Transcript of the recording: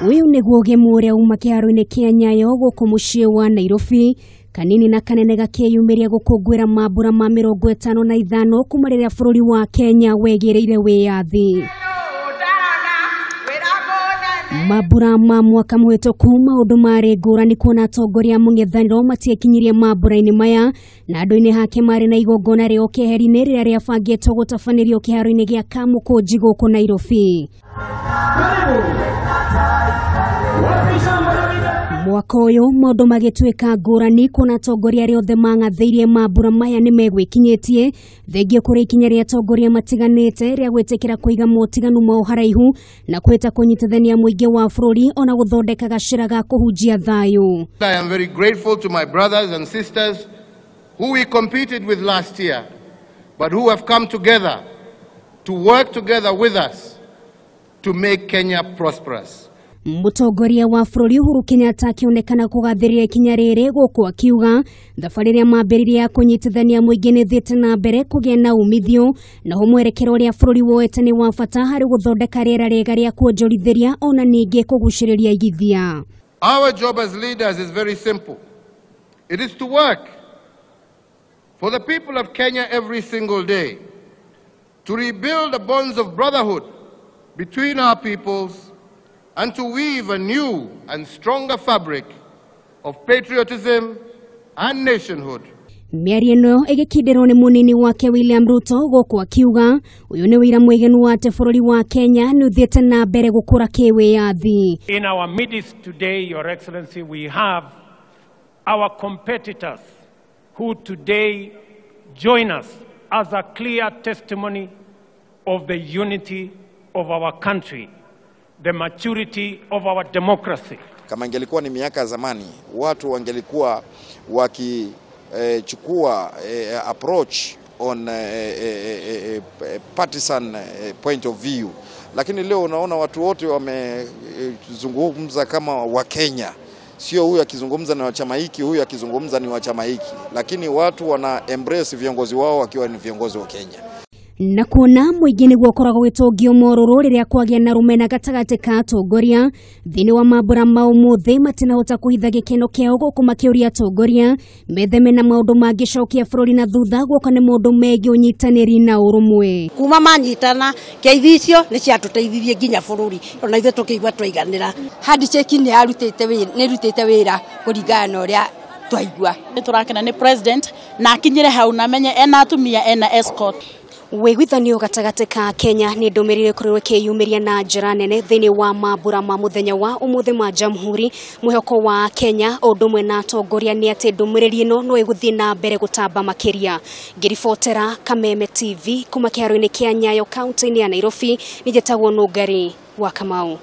Uyu nĩguo ũgemu ũrĩa uma kĩharo-inĩ kĩa Nyayo gũkũ mũciĩ wa Nairobi. Kanini na kanene gakĩyumĩria gũkũngũĩra mambura ma 55 kuma rĩrĩa bũrũri wa Kenya wegĩrĩire wĩyathi. Mambura ma mwaka mũhĩtũku maũndũ marĩ ngũrani kuona atongoria a mũng'ethanĩro matiekinyirie mambura-inĩ maya na andũ-inĩ hake marĩ na igongona rĩo keheri-inĩ rĩrĩa rĩabangĩtwo gũtabanĩrio kĩharo-inĩ gĩa Kamũkũnji gũkũ Nairobi. Mwaka ũyũ maũndũ magĩtuĩka ngũrani kuona atongoria arĩa othe mang'athĩirie mambura maya nĩ megwĩkinyĩtie thengia kũrĩ ikinya rĩa atongoria matiganĩte rĩa gwĩtĩkĩra kũiga motiganu mao haraihu na kwĩta kũnyitithania mũingĩ wa bũrũri ona gũthondeka gacĩra ga kũhunjia thayũ. I am very grateful to my brothers and sisters who we competed with last year but who have come together to work together with us to make Kenya prosperous. Mũtongoria wa bũrũri Uhuru Kenyatta akĩonekana kũgathĩrĩria ikinya rĩrĩ gũkũ akiuga thabarĩ ĩrĩa mambĩrĩria ya kũnyitithania mũingĩ nĩ ĩthiĩte na mbere kũgĩa na umithio naho mwerekero ũrĩa bũrũri woete nĩ wa bata harĩ gũthondeka rĩera rĩega rĩa kuonjorithĩria ona ningĩ kũgucĩrĩria igithia. Our job as leaders is very simple. It is to work for the people of Kenya every single day, to rebuild the bonds of brotherhood between our peoples and to weave a new and stronger fabric of patriotism and nationhood. Mĩario ĩno ĩgĩkindĩrwo nĩ mũnini wake William Ruto gũkũ akiuga ũyũ nĩ wĩira mwĩgenu wa atĩ bũrũri wa Kenya nĩ ũthiĩte na mbere gũkũra kĩwĩyathi. In our midst today, Your Excellency, we have our competitors who today join us as a clear testimony of the unity of our country, the maturity of our democracy. Kama ingelikuwa ni miaka zamani, watu wangelikuwa wakichukua approach on partisan point of view. Lakini leo unaona watu wote wamezungumza kama wa Kenya. Sio huyu akizungumza ni wa chama hiki, huyu akizungumza ni wa chama hiki. Lakini watu wana embrace viongozi wao wakiwa ni viongozi wa Kenya. Na kuona mũingĩ nĩguo ũkoragwo wĩtũngio morũrũ rĩrĩa kwagĩa na rũmena gatagatĩ ka atongoria thĩinĩ wa mambura ma ũmũthĩ matinahota kũhitha gĩkeno kĩao gũkũ makĩũria atongoria metheme na maũndũ mangĩcokia bũrũri na thutha guoka nĩ maũndũ megiĩ ũnyitanĩri na ũrũmwe. Kuma manyitana ngeithi icio nĩ ciatũteithirie nginya bũrũri ona ithuĩ tũkĩigua twaiganĩra. Handshake nĩ yarutĩte wĩra kũringana na ũrĩa twaigua. Nĩ tũrakena nĩ president na akinyire hau na menye ena atumia ena escort. Wĩiguithanio gatagatĩ ka Kenya nĩ ndũmĩrĩri ĩkorirwo ĩkĩyumĩria na njĩra nene thĩinĩ wa mambura ma mũthenya wa ũmũthĩ ma Jamhuri. Mwĩhoko wa Kenya ũndũ ũmwe na atongoria nĩ atĩ ndũmĩrĩri ĩno no ĩgũthiĩ na mbere gũtamba makĩria. Ngĩribotera Kameme TV kuma kĩharo-inĩ kĩa Nyayo kaunti-inĩ ya Nairobi, nĩ njĩtagwo Nũngari wa Kamau.